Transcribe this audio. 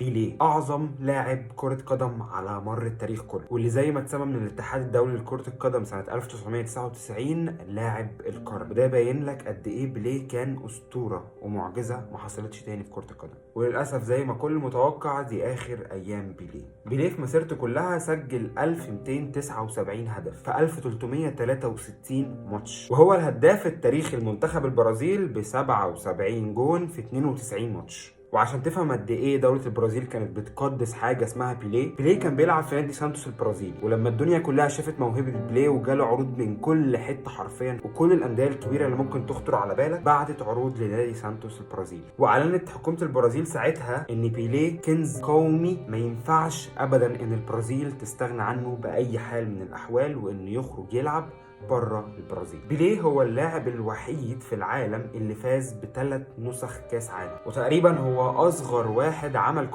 بيليه، اعظم لاعب كرة قدم على مر التاريخ كله، واللي زي ما اتسمى من الاتحاد الدولي لكرة القدم سنة 1999 لاعب القرن. وده يبين لك قد ايه بيليه كان اسطورة ومعجزة ما حصلتش تاني في كرة القدم. وللاسف زي ما كل متوقع دي اخر ايام بيليه. بيليه في مسيرته كلها سجل 1279 هدف في 1363 ماتش، وهو الهداف التاريخي لمنتخب البرازيل ب 77 جون في 92 ماتش. وعشان تفهم قد ايه دولة البرازيل كانت بتقدس حاجة اسمها بيليه، بيليه كان بيلعب في نادي سانتوس البرازيلي، ولما الدنيا كلها شافت موهبة بيليه وجاله عروض من كل حتة حرفيا، وكل الأندية الكبيرة اللي ممكن تخطر على بالك بعتت عروض لنادي سانتوس البرازيلي. وأعلنت حكومة البرازيل ساعتها إن بيليه كنز قومي ما ينفعش أبدا إن البرازيل تستغنى عنه بأي حال من الأحوال، وإنه يخرج يلعب بره البرازيل. بيليه هو اللاعب الوحيد في العالم اللي فاز ب3 نسخ كاس عالم، وتقريبا هو اصغر واحد عمل كل